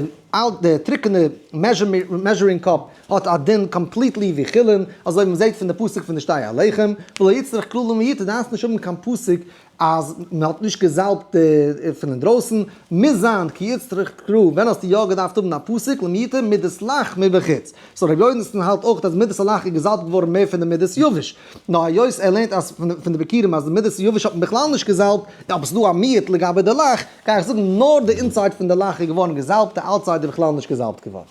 Speaker 1: די טרוקענע measuring cup האט א דין completely ווי חולין, אזוי ווי מ'זעט פון די פסוק פון די שתי הלחם, ולא איצטריך קרא למעוטי, דארפסט נישט האבן קיין פסוק אז מען האט נישט געזאלבט פון אינדרויסן, מוז זיין כי איצטריך קרא, ווען האסטו יא געדארפט האבן א פסוק למעוטי מידת לח מבחוץ? so רבי יונתן האלט אויך אז מידת הלח איז געזאלבט געווארן מער פון די מידת יבש, נאר היות ער לערנט אז פון די ביכורים אז די מידת יבש האט מען בכלל נישט געזאלבט, אבער ס'איז דא א מיעוט לגבי די לח, גיי איך זאגן נאר די inside פון די לח איז געווארן געזאלבט, די outside איז בכלל נישט געזאלבט געווארן.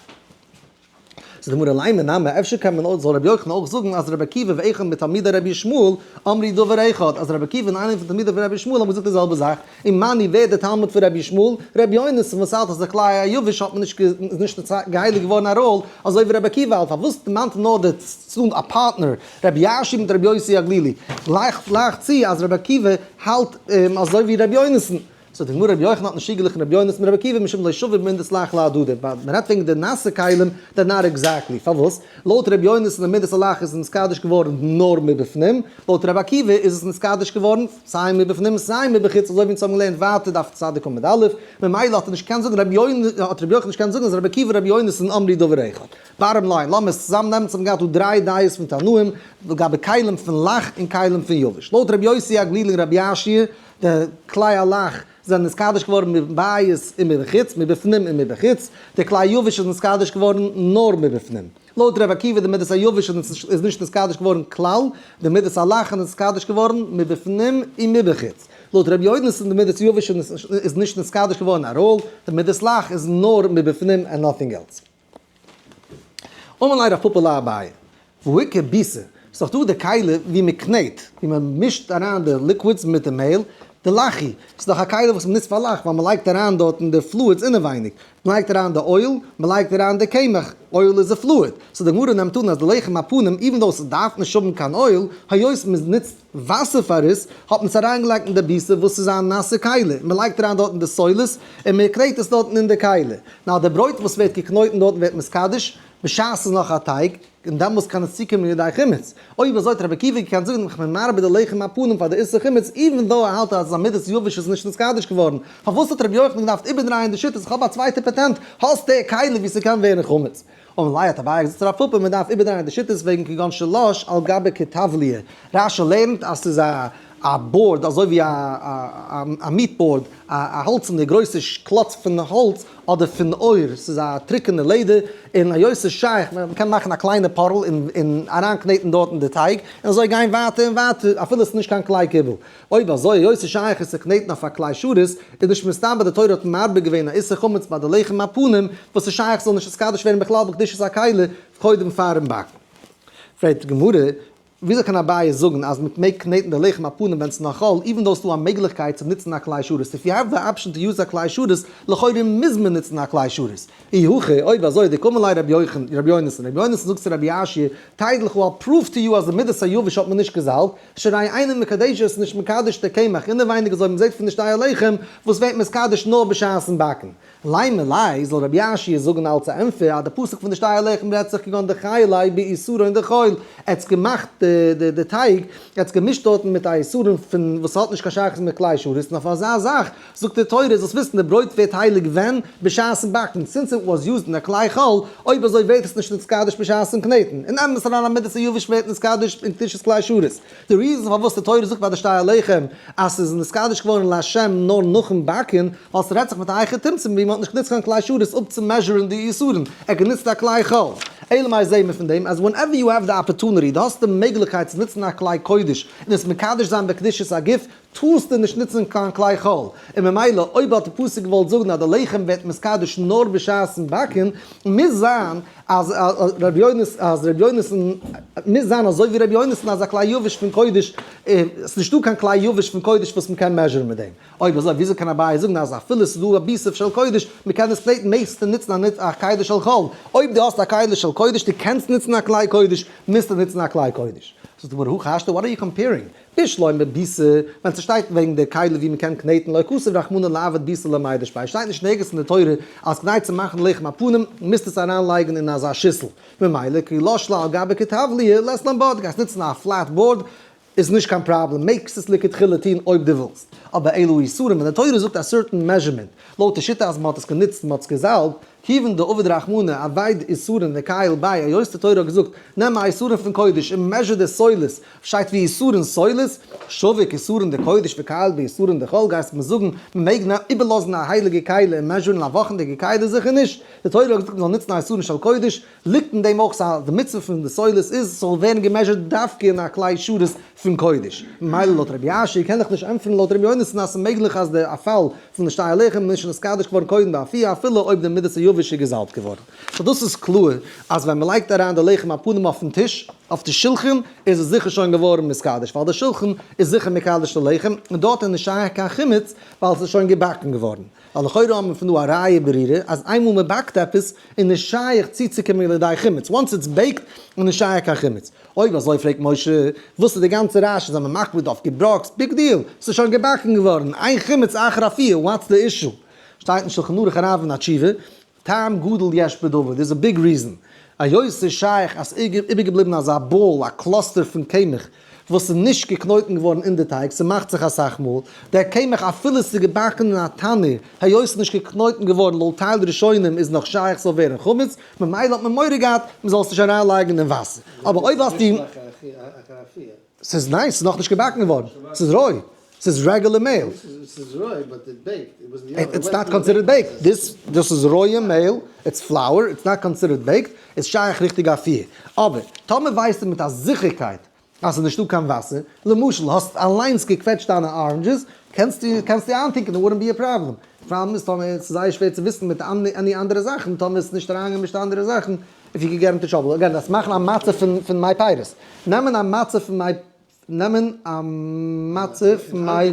Speaker 1: זאגט די גמרא לימא נמי, אפשר קען מען אויך, זאל רבי יוחנן אויך זאגן אז רבי עקיבא ואחד מתלמידי רבי ישמעאל אמרו דבר אחד, אז רבי עקיבא און איינער פון תלמידי פון רבי ישמעאל האבן געזאגט די זעלבע זאך, און מני ווער דער תלמיד פון רבי ישמעאל? רבי יונתן וואס האלט אז די כלי היבש האט מען נישט איז נישט געהייליגט געווארן א ראל, אזוי ווי רבי עקיבא האלט, פארוואס דערמאנט נאר די צאן א פארטנער רבי יאשיה מיט רבי יוסי הגלילי? גלייך גלייך צו אז רבי עקיבא האלט אזוי ווי רבי יונתן. זאגט די גמרא רבי יוחנן האט נישט צוגעגליכן רבי יונתן מיט רבי עקיבא משום לא שוו מידות לח להדדי, ווייל מען רעדט וועגן די נאסע כלים they're not exactly, פארוואס? לויט רבי יונתן די מידת הלח איז נתקדש געווארן נאר מבפנים, לויט רבי עקיבא איז עס נתקדש געווארן סיי מבפנים סיי מבחוץ אזוי ווי אונז האבן געלערנט ווייטער דף צדיק עמוד א', ממילא האט ער נישט געקענט זאגן רבי יונתן האט רבי יוחנן נישט געקענט זאגן אז רבי עקיבא און רבי יונתן אמרו דבר אחד. bottom line, לאמיר עס צוזאם נעמען, אונז האבן געהאט דא דריי דעות פון תנאים לגבי כלים פון לח און כלים פון יבש. לויט רבי יוסי הגלילי און רבי יאשיה די כלי הלח זענען נתקדש געווארן מבית און מבחוץ, מבפנים און מבחוץ, די כלי יבש איז נתקדש געווארן נאר מבפנים. לויט ר' עקיבא די מידת היבש איז נישט נתקדש געווארן כלל, די מידת הלח איז נתקדש געווארן מבפנים און מבחוץ. לויט ר' יונתן די מידת יבש איז נישט נתקדש געווארן at all, די מידת לח איז נאר מבפנים and nothing else. אמר ליה רב פפא לאביי, והאיכא ביסא, ס'איז דאך דא די כלי ווי מען קנעט, ווי מען מישט אריין די liquids מיט די מעהל, דלחי, ס'איז דאך א כלי וואס מ'נוצט פאר לח, ווייל מ'לייגט אריין דארטן די fluids אינעווייניג, מ'לייגט אריין די oil, מ'לייגט אריין די קמח, oil איז א fluid, so די גמרא נעמט אן אז די לחם הפנים even though ס'דארף נישט האבן קיין oil, היות מ'נוצט וואסער פאר עס, האט מען עס אריינגעלייגט אין די ביסע וואס איז א נאסע כלי, מ'לייגט אריין דארטן די סולת, און מ'קנעט עס דארטן אין די כלי. now די ברויט וואס ווערט געקנויטן דארטן ווערט מתקדש, בשעת ס'איז נאך א טייג, און דעמאלס קען עס צוקומען לידי חימוץ. אויב אזוי האט רבי עקיבא געקענט זאגן איך בין מרבה די לחם הפנים פאר די איסור חימוץ even though ער האלט אז א מידת יבש איז נישט נתקדש געווארן. פארוואס האט רבי יוחנן געדארפט איבערדרייען די שיטות איך האב א צווייטע פאטענט, האסט די כלי ווי ס'קען ווערן חמץ. אמר ליה האט אביי געזאגט צו רב פפא מ'דארף איבערדרייען די שיטות וועגן כגון שלש על גבי כטבליא. רש"י לערנט אז ס'איז א א board אזוי ווי א meat board, א האלצענע גרויסע קלאץ פון האלץ אדער פון עור, ס'איז א טרוקענע לעדער, און היות ס'איז שייך, מ'קען מאכן א קליינע פארל און אריינקנעטן דארטן די טייג, און אזוי גיין ווייטער און ווייטער, אפילו ס'איז נישט קיין כלי קיבול. אויב אזוי, היות ס'איז שייך עס צו קנעטן אויף א כלי שרת, איז נישט מסתבר די תורה האט מרבה געווען א איסור חמץ ביי די לחם הפנים, וואס איז שייך ס'זאל נישט נתקדש ווערן בכלל בקדושת הכלי קודם פארן באקן. פרעגט די גמרא, וויאזוי קען אביי זאגן אז מען מעג קנעטן די לחם הפנים ווען ס'איז נאך חול, even though ס'דא א מעגליכקייט צו נוצן א כלי שרת, if you have the option to use א כלי שרת, לכאורה מוז מען נוצן א כלי שרת. אי הכי, אויב אזוי, דקאמר ליה רבי יוחנן, רבי יונתן, רבי יונתן זאגט צו רבי יאשיה, תידע לך I'll prove to you אז די מידת היבש האט מען נישט געזאלט, שהרי אינה מקדשת איז נישט מקדש די קמח אינעווייניג אזוי ווי מ'זעט פון די שתי הלחם וואס ווערט מתקדש נאר בשעת'ן באקן. לימא ליה, זאל רבי יאשיה זאגן אלץ א ענטפער אז די פסוק פון די שתי הלחם רעדט זיך כגון דכייליה בעיסורין דחול, ער האט געמאכט די טייג, ער האט געמישט דארטן מיט א עיסורין פון וואס האט נישט קיין שייכות מיט כלי שרת, און אויף אזא זאך זאגט די תורה זאלסט וויסן די ברויט ווערט הייליג ווען? בשעת'ן באקן, since it was used אין א כלי חול, אויב אזוי ווערט עס נישט נתקדש בשעת'ן קנעטן, אין אמת אריין א מידת היבש ווערט נתקדש אין קדושת כלי שרת. די reason פארוואס די תורה זאגט ביי די שתי הלחם אז ס'איז נתקדש געווארן לה' נאר נאכן באקן, ווייל ס'רעדט זיך מיט א היכי תמצא ווי מ'האט נישט גענוצט קיין כלי שרת אפצו measure ן די עיסורין, ער האט גענוצט א כלי חול. אלא מאי זעהן מיר פון דעם אז whenever you have the opportunity, דו האסט די מעגליכקייט צו נוצן א כלי קודש און עס מקדש זיין בקדושת הגוף, טארסטו נישט נוצן קיין כלי חול, און ממילא אויב האט די פסוק געוואלט זאגן אז די לחם ווערט מתקדש נאר בשעת'ן באקן, מוז זיין אז רבי יונתן, מוז זיין אזוי ווי רבי יונתן אז א כלי יבש פון קודש, עס איז נישטא קיין כלי יבש פון קודש וואס מען קען measure ן מיט דעם. אויב אזוי וויאזוי קען אביי זאגן אז אפילו עס איז דא א ביסע של קודש, מען קען עס קנעטן, מעגסטו נוצן א כלי של חול, אויב דו האסט א כלי של קודש, דו קענסט נוצן א כלי קודש, מוזטו נוצן א כלי קודש. זאגט די גמרא, הכי השתא, what are you comparing? בשלמא ביסה, ווען ס'שטייט וועגן די כלי ווי מ'קען קנעטן לא כתב רחמנא ליעביד ביסה למידש ביה, שטייט נישט נערגעץ אין די תורה אז כדי צו מאכן לחם הפנים מוזטו עס אריינלייגן אין אזא שיסל, ממילא כי לש לה על גבי כטבליא לית לן בה, דו גייסט נוצן א flat board איז נישט קיין פראבלעם, מעגסט עס לכתחילה טון אויב דו ווילסט, אבער אלא עיסורין ווען די תורה זאגט א certain measurement, לויט די שיטה אז מ'האט עס גענוצט און מ'האט עס געזאלבט, כיוון דעבד רחמנא עביד עיסורין וכייל ביה, היות די תורה האט געזאגט נעם א עיסורין פון קודש און measure די סולת, שטייט ועיסורין סולת, שביק עיסורין דקודש וכייל בעיסורין דחול, גייסט מיר זאגן מען מעג איבערלאזן א הייליגע כלי און measure ן א וואכענדיגע כלי? זיכער נישט, די תורה האט געזאגט מען זאל נוצן א עיסורין של קודש, ליגט אין דעם אויך אז די מצוה פון די סולת איז עס זאל ווערן גע measure ט דווקא אין א כלי שרת פון קודש, ממילא לויט רבי יאשיה קען איך נישט ענטפערן לויט רבי יונתן אז ס'איז מעגליך אז די א פאל פון די שתי הלחם איז נישט נתקדש געווארן קודם באפייה אפילו אויב די מידת היבש איז געזאלבט געווארן. so דאס איז קלאר אז ווען מ'לייגט אריין די לחם הפנים אויפן טיש, אויף די שולחן, איז עס זיכער שוין געווארן מתקדש, ווייל די שולחן איז זיכער מקדש די לחם, און דארט איז נישט שייך קיין חימוץ ווייל עס איז שוין געבאקן געווארן. ווייל לכאורה האט מען פון דא א ראיה ברורה אז איינמאל מ'באקט עפעס איז נישט שייך צוצוקומען לידי חימוץ, once it's baked איז נישט שייך קיין חימוץ. אויב אזוי פרעגט משה, וואס איז די גאנצע רעש אז מען מקפיד אויף געבראקס, big deal, ס'איז שוין געבאקן געווארן, אין חימוץ אחר אפייה, what's the issue? שטייט אין שלחן ערוך הרב אין א תשובה, טעם גדול יש בדבר, there's a big reason, היות ס'איז שייך אז ס'איז איבערגעבליבן אזא ball, א cluster פון קמח, וואס איז נישט געקנויטן געווארן אין די טייג, ס'מאכט זיך אסאך מאל, דער קמח אפילו ס'איז געבאקן אין א תנור, היות ס'איז נישט געקנויטן געווארן לויט טייל ראשונים איז נאך שייך ס'זאל ווערן חמץ, ממילא האט מען מורא געהאט מ'זאל עס נישט אריינלייגן אין וואסער. אבער אויב האסטו. ס'איז ניין, ס'איז נאכנישט געבאקן געווארן, ס'איז רוי, ס'איז רעגולער מעהל. It's not considered baked, דאס דאס איז רויע מעהל, it's flour, it's not considered baked, איז שייך ריכטיג אפייה. אבער טאמער ווייסטו מיט א זיכערקייט אז ס'איז נישטא קיין וואסער, למשל האסט אליינס געקוועטשט דיינע oranges, קענסטו קענסטו איינטונקען, it wouldn't be a problem. פראבלעם איז טאמער ס'איז זייער שווער צו וויסן מיט any אנדערע זאכן, טאמער ס'איז נישט אריינגעמישט אנדערע זאכן, if you could get into trouble. Again, דארפסט מאכן א מצה פון פון מי פירות. נעמען א מצה פון מי נעמען א מצה פון מי.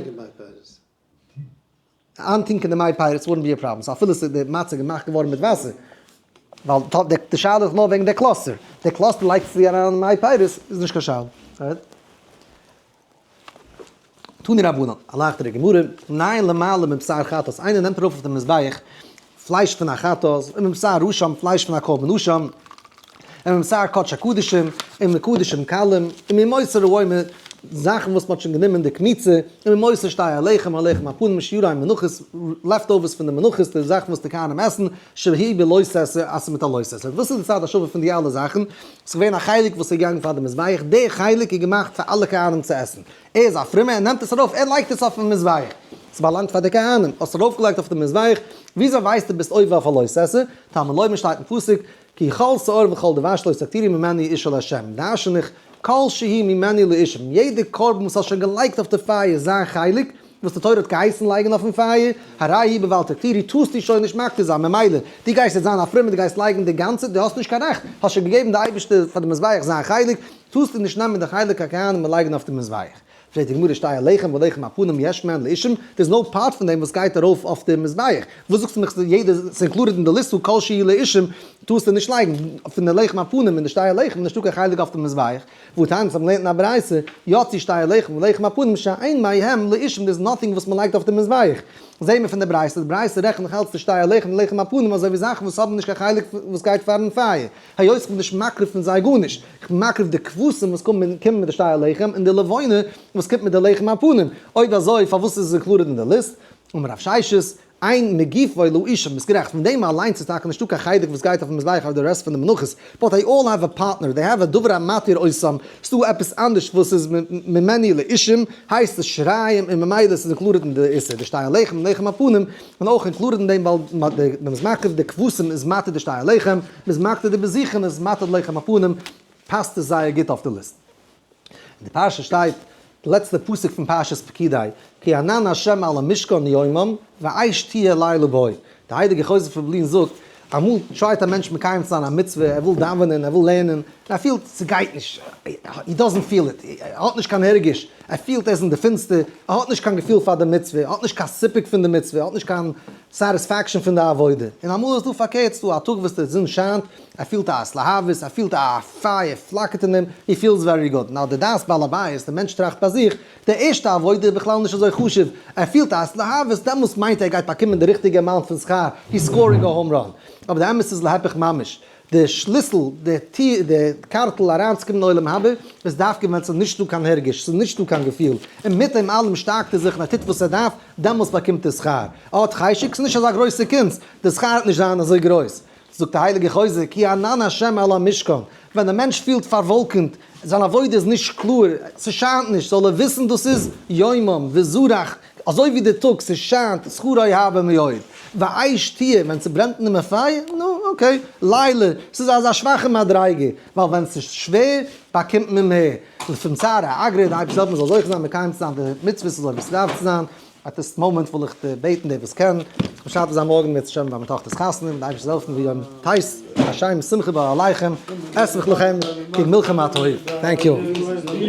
Speaker 1: איינטונקען די מי פירות wouldn't be a problem, so אפילו ס'איז די מצה געמאכט געווארן מיט וואסער, ווייל די שאלה איז נאר וועגן די cluster, די cluster לייגט צו אריין מי פירות איז נישט קיין שאלה. תנו רבנן, א לייכטערע גמרא, ניין למעלה מבשר חטאת, איינער נעמט ארויף אויף די מזבח פלייש פון א חטאת, און מבשר אשם, פלייש פון א קרבן אשם, און מבשר קדש הקדשים, און מקדשים קלים, און ממותר העומר, זאכן וואס מ'האט שוין גענומען די קמיצה, און ממותר שתי הלחם, הלחם הפנים שיריים מנחות, leftovers פון די מנחות, די זאכן וואס די כהנים עסן, שהי' בלא תעשה, אסור מיט א לא תעשה. וואס איז די צד השווה פון די אלע זאכן? ס'איז געווען א חלק וואס איז געגאנגען פאר די מזבח, די חלק איז געמאכט פאר אלע כהנים צו עסן. ער איז א פרומער, ער נעמט עס ארויף, ער לייגט עס אויפן מזבח. ס'באלאנגט פאר די כהנים, האסט ארויפגעלייגט אויף די מזבח, וויאזוי ווייסטו ביסט עובר אויף א לא תעשה? תלמוד לומר שטייט אין פסוק, כי כל שאור וכל דבש לא תקטירו ממנו אשה לה', דרשן איך, כל שהיא ממנו לאישים, יעדע קרבן וואס האסט שוין געלייגט אויף די פייער זיין חלק, וואס די תורה האט געהייסן לייגן אויפן פייער, הרי היא בבל תקטירו, טארסטו שוין נישט מקטיר זיין, ממילא, דו גייסט יעצט זיין א פרומער, דו גייסט לייגן די גאנצע, דו האסט נישט קיין רעכט, האסט שוין געגעבן די אייבערשטער פאר די מזבח זיין חלק, טארסטו נישט נעמען די חלק הכהנים און לייגן אויף די מזבח. פרעגט די גמרא שתי הלחם ולחם הפנים יש מהן לאישים, there is no part פון דעם וואס גייט ארויף אויף די מזבח, וואס זאגסטו מיך יעדער ס'איז included אין די ליסט פון כל שהוא לאישים, טארסטו נישט לייגן פון די לחם הפנים און די שתי הלחם איז נישטא קיין חלק אויף די מזבח, והתניא אונז האבן געלערנט אין א ברייתא, יצאו שתי הלחם ולחם הפנים שאין מהם לאישים there is nothing וואס מ'לייגט אויף די מזבח. זעהן מיר פון די ברייתא, די ברייתא רעכנט נאך אלץ די שתי הלחם און לחם הפנים אזוי ווי זאכן וואס האבן נישט קיין חלק וואס גייט פארן פייער, היות איך בין נישט מקריב פון זיי גארנישט, איך בין מקריב די כבשים וואס קומען מיט די שתי הלחם און די לבונה וואס קומט מיט די לחם הפנים, אויב אזוי פארוואס איז עס included אין די ליסט? אמר רב ששת, אין מגופו לאישים, ביסט גערעכט, פון דעם אליינס איז טאקע נישטא קיין חלק וואס גייט אויפן מזבח אויף די rest פון די מנחות, but they all have a partner, they have a דבר המתיר אותם, ס'דא עפעס אנדערש וואס איז ממנו לאישים, הייסט עס שיריים און ממילא ס'איז included אין די איסור, די שתי הלחם און לחם הפנים, און אויך included אין דעם ווייל ווען מ'איז מקריב די כבשים איז מתיר די שתי הלחם, מ'איז מקטיר די בזיכין איז מתיר די לחם הפנים, פאסט עס זייער גוט אויף די ליסט. אין די פרשה שטייט די לעצטע פסוק פון פרשת פקודי, כי ענן ה' על המשכן יומם ואש תהיה לילה בו, די הייליגע חוזה פון לובלין זאגט, אמאל try ט א מענטש מקיים צו זיין א מצוה, ער וויל דאווענען, ער וויל לערנען, און ער פילט ס'גייט נישט, he doesn't feel it, ער האט נישט קיין הרגש, ער פילט ער איז אין די פינסטער, ער האט נישט קיין געפיל פאר די מצוה, ער האט נישט קיין סיפוק פון די מצוה, ער האט נישט קיין satisfaction פון די עבודה, און אמאל איז דא פארקערט, ס'דא א טאג וואס די זון שיינט, ער פילט א התלהבות, ער פילט א פייער פלאקערט אין אים, he feels very good. Now די דעת בעל הבית, די מענטש טראכט ביי זיך, די ערשטע עבודה איז בכלל נישט אזוי חשוב, ער פילט א התלהבות, דעמאלס מיינט ער ער גייט באקומען די ריכטיגע amount פון שכר, he's scoring a home run. אבער די אמת איז להיפך ממש, די שליסל, די טיר, די קארטל אריינצוקומען אין עולם הבא, איז דווקא ווען ס'איז נישטא קיין הרגש, ס'איז נישטא קיין געפיל, און מיט דעם אלעם שטארקט ער זיך און ער טוט וואס ער דארף, דעמאלס באקומט ער שכר. ער האט חשק, ס'איז נישט אזא גרויסע קונץ, די שכר וועט נישט זיין אזוי גרויס. זאגט דער הייליגער חוזה, כי ענן השם על המשכן, ווען דער מענטש פילט פארוואלקענט, זיין עבודה איז נישט קלאר, ס'שיינט נישט, זאל ער וויסן דאס איז יומם וזרח, אזוי ווי די טאג, ס'שיינט, שכרו יהבה מאוד, ואש תהיה, ווען ס'ברענט אין אים א פייער, נו, okay, לילה, ס'איז אזא שוואכע מדריגה, ווייל ווען ס'איז שווער, באקומט מען מער. לפום צערא אגרא, די אייבערשטער זאל מ'זאל זוכה זיין מקיים צו זיין די מצוות אזוי ווי ס'דארף צו זיין, at this moment וויל איך בעטן דער וואס קען, משתתף זיין מארגן אם ירצה השם ביי מיין טאכטער'ס חתונה, מיט די אייבערשטער'ס העלפן ויום טייס השם שמחה באהליכם, אשמח לכם כגמולכם מה טוב. Thank you.